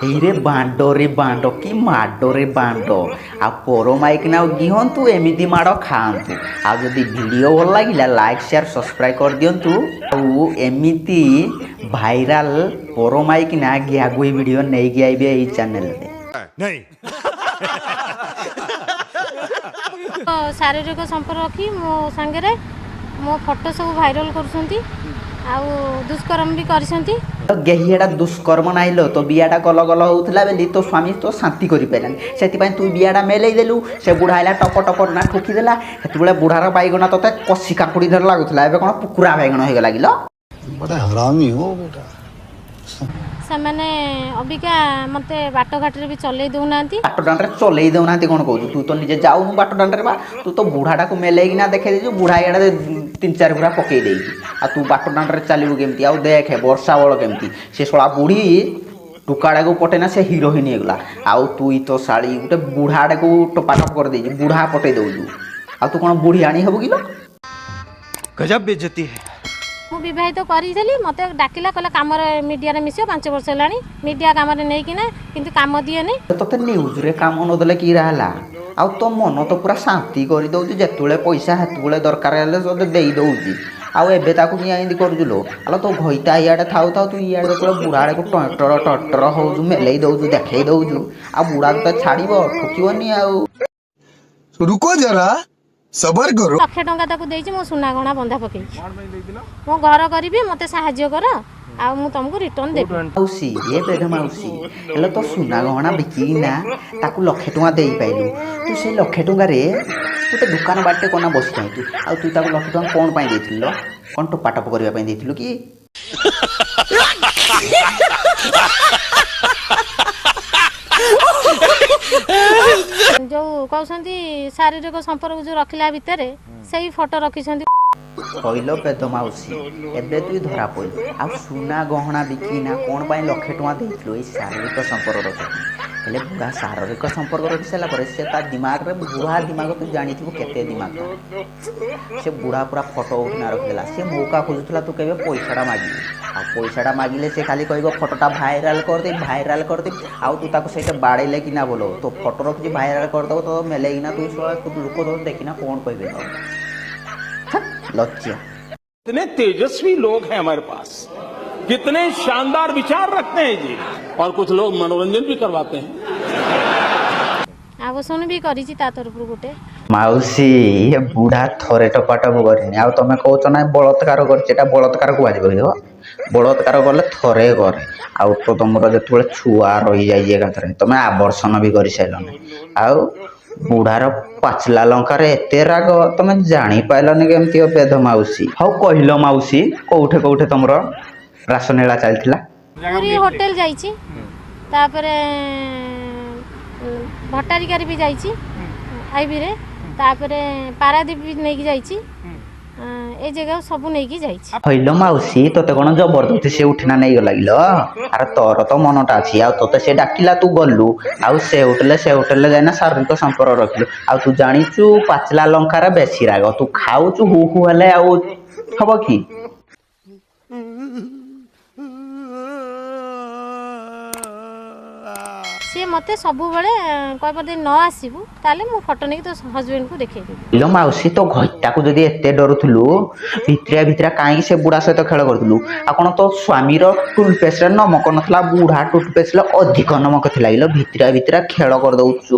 ଏଇରେ ବାଣ୍ଡରେ ବାଣ୍ଡ କି ମାଡ଼ରେ ବାଣ୍ଡ। ଆଉ ପର ମାଇକିନା ଆଉ ଗିହନ୍ତୁ, ଏମିତି ମାଡ଼ ଖାଆନ୍ତୁ। ଆଉ ଯଦି ଭିଡ଼ିଓ ଭଲ ଲାଗିଲା, ଲାଇକ୍ ସେୟାର ସବସ୍କ୍ରାଇବ୍ କରିଦିଅନ୍ତୁ। ଆଉ ଏମିତି ଭାଇରାଲ ପର ମାଇକିନା ଗିହାଗୁହି ଭିଡ଼ିଓ ନେଇକି ଆଇବେ ଏଇ ଚ୍ୟାନେଲରେ। ଶାରୀରିକ ସମ୍ପର୍କ ରଖି ମୋ ସାଙ୍ଗରେ ମୋ ଫଟୋ ସବୁ ଭାଇରାଲ କରୁଛନ୍ତି ଆଉ ଦୁଷ୍କର୍ମ ବି କରିଛନ୍ତି। ଗେହିଆଟା ଦୁଷ୍କର୍ମ ନାହିଁ ଲୋ। ତୋ ବିଆଟା ଗଲ ଗଲ ହଉଥିଲା ବୋଲି ତୋ ସ୍ୱାମୀ ତୋ ଶାନ୍ତି କରିପାରିଲାନି, ସେଥିପାଇଁ ତୁ ବିଆଟା ମେଲେଇ ଦେଲୁ। ସେ ବୁଢ଼ା ହେଲା ଟପ ଟପ ନା ଠୁକିଦେଲା। ସେତେବେଳେ ବୁଢ଼ାର ବାଇଗଣ ତୋତେ କଷି କାକୁଡ଼ି ଧର ଲାଗୁଥିଲା, ଏବେ କ'ଣ ପୁକୁରା ବାଇଗଣ ହେଇଗଲା କିଲୋ? ବଡ଼ା ହରାମି ହୋ ବେଟା। ସେମାନେ ଅବିକା ମୋତେ ବାଟଘାଟରେ ବି ଚଲେଇ ଦେଉନାହାନ୍ତି। ବାଟ ଦାଣ୍ଡରେ ଚଲେଇ ଦେଉନାହାନ୍ତି କ'ଣ କହୁଛୁ? ତୁ ତ ନିଜେ ଯାଉନୁ ବାଟ ଦାଣ୍ଡରେ ବା। ତୁ ତ ବୁଢ଼ାଟାକୁ ମେଲେଇକିନା ଦେଖେଇ ଦେଇଛୁ, ବୁଢ଼ା ଇଆଡ଼େ ତିନି ଚାରି ଘୁରା ପକେଇ ଦେଇଛି, ଆଉ ତୁ ବାଟ ଦାଣ୍ଡରେ ଚାଲିବୁ କେମିତି? ଆଉ ଦେଖେ ବର୍ଷା ବଳ କେମିତି ସେ ଶଳା ବୁଢ଼ୀ ଟୁକାଟାକୁ ପଟେଇନା ସେ ହିରୋଇନ୍ ହେଇଗଲା, ଆଉ ତୁଇ ତ ଶାଳୀ ଗୋଟେ ବୁଢ଼ାଟାକୁ ଟପାଟପ କରିଦେଇଛୁ, ବୁଢ଼ା ପଟେଇ ଦେଉଛୁ। ଆଉ ତୁ କ'ଣ ବୁଢ଼ୀ ଆଣି ହବୁ କିଲୋ? ଗଜବ ବେଜତି। ମୁଁ ବିବାହିତ କରିଥିଲି, ମୋତେ ଡାକିଲା, କହିଲା କାମରେ ମିଡ଼ିଆରେ ମିଶିବ। 5 ବର୍ଷ ହେଲାଣି ମିଡ଼ିଆ କାମରେ ନେଇକିନା, କିନ୍ତୁ କାମ ଦିଏନି। ତୋତେ ନ୍ୟୁଜ୍ରେ କାମ ନଦେଲେ କିରା ହେଲା? ଆଉ ତୋ ମନ ତ ପୁରା ଶାନ୍ତି କରିଦେଉଛି, ଯେତେବେଳେ ପଇସା ସେତେବେଳେ ଦରକାର ହେଲେ ତୋତେ ଦେଇଦେଉଛି। ଆଉ ଏବେ ତାକୁ କିଏ ଏମିତି କରୁଛୁ ଲୋ? ଆଲୋ, ତୋ ଘଇତା ଇଆଡ଼େ ଥାଉ ଥାଉ ତୁ ଇଆଡ଼େ ପୁରା ବୁଢ଼ା ଆଡ଼କୁ ଟଟର ଟଟର ହଉଛୁ, ମେଲେଇ ଦେଉଛୁ, ଦେଖେଇ ଦେଉଛୁ। ଆଉ ବୁଢ଼ା ତୋତେ ଛାଡ଼ିବ? ଠୁକିବନି ଆଉ? ରୁକୋ ଜରା, ସବର କରୋ। ଲକ୍ଷେ ଟଙ୍କା ତାକୁ ଦେଇଛି ମୋ ସୁନା ଗହଣା ବନ୍ଧା ପକେଇକି, ମୁଁ ଘର କରିବି, ମୋତେ ସାହାଯ୍ୟ କର, ଆଉ ମୁଁ ତମକୁ ରିଟର୍ନ ଦେବି। ମାଉସୀ, ଏ ବେଧ ମାଉସୀ, ହେଲେ ତୋ ସୁନା ଗହଣା ବିକିକିନା ତାକୁ ଲକ୍ଷେ ଟଙ୍କା ଦେଇପାରିଲୁ? ତୁ ସେଇ ଲକ୍ଷେ ଟଙ୍କାରେ ଗୋଟେ ଦୋକାନ ବାଟେ କନା ବସିଥାନ୍ତୁ। ଆଉ ତୁ ତାକୁ ଲକ୍ଷେ ଟଙ୍କା କ'ଣ ପାଇଁ ଦେଇଥିଲୁ? କ'ଣ ଟୋପାଟପ କରିବା ପାଇଁ ଦେଇଥିଲୁ କି? ଯୋଉ କହୁଛନ୍ତି ଶାରୀରିକ ସମ୍ପର୍କ ଯୋଉ ରଖିଲା ଭିତରେ ସେଇ ଫଟୋ ରଖିଛନ୍ତି। କହିଲ ବେଦ ମାଉସୀ, ଏବେ ତୁଇ ଧରା ପଡ଼ିଲୁ। ଆଉ ସୁନା ଗହଣା ବିକିନା କ'ଣ ପାଇଁ ଲକ୍ଷେ ଟଙ୍କା ଦେଇଥିଲୁ? ଏଇ ଶାରୀରିକ ସମ୍ପର୍କ ରଖିକି। ହେଲେ ବୁଢ଼ା ଶାରୀରିକ ସମ୍ପର୍କ ରଖି ସାରିଲା ପରେ ସେ ତା ଦିମାଗରେ, ବୁଢ଼ା ଦିମାଗ ତୁ ଜାଣିଥିବୁ କେତେ ଦିମାଗ, ସେ ବୁଢ଼ା ପୁରା ଫଟୋ ଉଠିନା ରଖିଦେଲା। ସେ ମୌକା ଖୋଜୁଥିଲା ତୁ କେବେ ପଇସାଟା ମାଗିବୁ, ଆଉ ପଇସାଟା ମାଗିଲେ ସେ ଖାଲି କହିବ ଫଟୋଟା ଭାଇରାଲ କରିଦେବି, ଭାଇରାଲ କରିଦେବି। ଆଉ ତୁ ତାକୁ ସେଇଟା ବାଡ଼େଇଲେ କିନା ବୋଲ ତୋ ଫଟୋ ରଖିଛି, ଭାଇରାଲ କରିଦେବ ତ ମେଲେଇକିନା। ତୁ ଶଳା ଲୋକ ତ ଦେଖିନା କ'ଣ କହିବେ? ଲଜ୍ଜା। कितने तेजस्वी लोग हैं हमारे पास, कितने शानदार विचार रखते हैं जी, और कुछ लोग मनोरंजन भी करवाते हैं। ଆବର୍ଷଣ ବି କରିଛି ତା ତରଫରୁ ଗୋଟେ। ମାଉସୀ, ଇଏ ବୁଢ଼ା ଥରେ ଟପାଟପ କରିନି, ଆଉ ତମେ କହୁଛ ନା ବଳାତ୍କାର କରିଛି। ଏଟା ବଳାତ୍କାର କୁହାଯିବ କି? ବଳାତ୍କାର କଲେ ଥରେ କରେ। ଆଉ ତ ତମର ଯେତେବେଳେ ଛୁଆ ରହିଯାଇଛି ଏକାଥରେ ତମେ ଆବର୍ଷଣ ବି କରିସାରିଲନି। ଆଉ ବୁଢ଼ାର ପାଚିଲା ଲଙ୍କାରେ ଏତେ ରାଗ ତମେ ଜାଣିପାରିଲନି କେମିତି ବେଧ ମାଉସୀ? ହଉ କହିଲ ମାଉସୀ, କୋଉଠେ କୋଉଠେ ତମର ରାସନୀଳା ଚାଲିଥିଲା? ପୁରୀ ହୋଟେଲ ଯାଇଛି, ତାପରେ ଭଟ୍ଟାରିକାରେ ବି ଯାଇଛି ଆଇବିରେ, ତାପରେ ପାରାଦୀପ ବି ନେଇକି ଯାଇଛି, ଏ ଜାଗାକୁ ସବୁ ନେଇକି ଯାଇଛି। ହଇଲ ମାଉସୀ, ତୋତେ କ'ଣ ଜବରଦସ୍ତି ସେ ଉଠିନା ନେଇଗଲା କିଲୋ? ଆରେ ତୋର ତ ମନଟା ଅଛି, ଆଉ ତୋତେ ସେ ଡାକିଲା, ତୁ ଗଲୁ, ଆଉ ସେ ହୋଟେଲରେ ସେ ହୋଟେଲରେ ଯାଇନା ଶାରୀରିକ ସମ୍ପର୍କ ରଖିଲୁ। ଆଉ ତୁ ଜାଣିଛୁ ପାଚିଲା ଲଙ୍କାରେ ବେଶୀ ରାଗ, ତୁ ଖାଉଛୁ ହୁ ହୁ ହେଲେ ଆଉ ହବ କି? ସିଏ ମୋତେ ସବୁବେଳେ କହିବ ଯଦି ନ ଆସିବୁ ତାହେଲେ ମୁଁ ଫଟୋ ନେଇକି ତୋ ହଜବେଣ୍ଡକୁ ଦେଖେଇଦେବି। ଇଲୋ ମାଉସୀ, ତୋ ଘଇତାକୁ ଯଦି ଏତେ ଡରୁଥିଲୁ, ଭିତିରିଆ ଭିତିରିଆ କାହିଁକି ସେ ବୁଢ଼ା ସହିତ ଖେଳ କରୁଥିଲୁ? ଆଉ କ'ଣ ତୋ ସ୍ୱାମୀର ଟୁଥପେଷ୍ଟରେ ନମକ ନଥିଲା? ବୁଢ଼ା ଟୁଥପେଷ୍ଟରେ ଅଧିକ ନମକ ଥିଲା କିଲୋ? ଭିତିରିଆ ଭିତିରିଆ ଖେଳ କରିଦଉଛୁ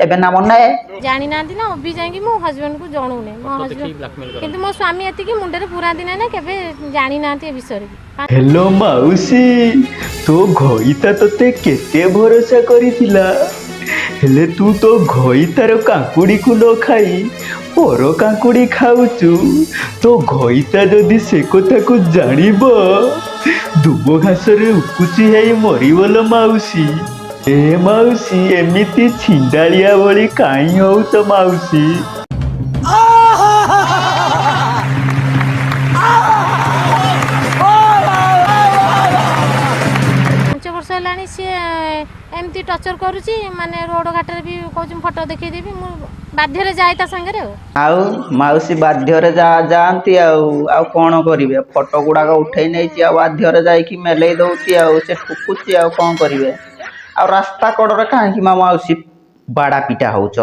ଏବେ ନା ମନେ ଜାଣିନାହାନ୍ତି ନା ଅବି ଯାଇକି ମୋ ହଜବେଣ୍ଡକୁ ଜଣଉନି ମୋ ହଜବେଣ୍ଡ, କିନ୍ତୁ ମୋ ସ୍ୱାମୀ ଏତିକି ମୁଣ୍ଡରେ ପୁରାନ୍ତି ନାହିଁ ନା, କେବେ ଜାଣିନାହାନ୍ତି ଏ ବିଷୟରେ ବି। ହେଲୋ ମାଉସୀ, ତୋ ଘଇତା ତୋତେ କେତେ ଭରସା କରିଥିଲା, ହେଲେ ତୁ ତୋ ଘଇତାର କାଙ୍କୁଡ଼ିକୁ ନ ଖାଇ ପର କାଙ୍କୁଡ଼ି ଖାଉଛୁ। ତୋ ଘଇତା ଯଦି ସେ କଥାକୁ ଜାଣିବ, ଦୁବ ଘାସରେ ଉକୁଚି ହେଇ ମରିବ ଲୋ ମାଉସୀ। ଏ ମାଉସୀ, ଏମିତି ଛିଣ୍ଡାଳିଆ ଭଳି କାହିଁ ହଉଛ ମାଉସୀ? 5 ବର୍ଷ ହେଲାଣି ସିଏ ଏମିତି ଟର୍ଚର କରୁଛି, ମାନେ ରୋଡ଼ ଘାଟରେ ବି କହୁଛି ମୁଁ ଫଟୋ ଦେଖେଇଦେବି। ମୁଁ ବାଧ୍ୟରେ ଯାଏ ତା ସାଙ୍ଗରେ ଆଉ। ଆଉ ମାଉସୀ ବାଧ୍ୟରେ ଯା ଯାଆନ୍ତି, ଆଉ ଆଉ କ'ଣ କରିବେ? ଫଟୋ ଗୁଡ଼ାକ ଉଠେଇ ନେଇଛି ଆଉ ବାଧ୍ୟରେ ଯାଇକି ମେଲେଇ ଦଉଛି, ଆଉ ସେ ଠୁକୁଛି, ଆଉ କ'ଣ କରିବେ? ଆଉ ରାସ୍ତା କଡ଼ରେ କାହିଁକି ମା ମାଉସୀ ବାଡ଼ା ପିଟା ହଉଛ?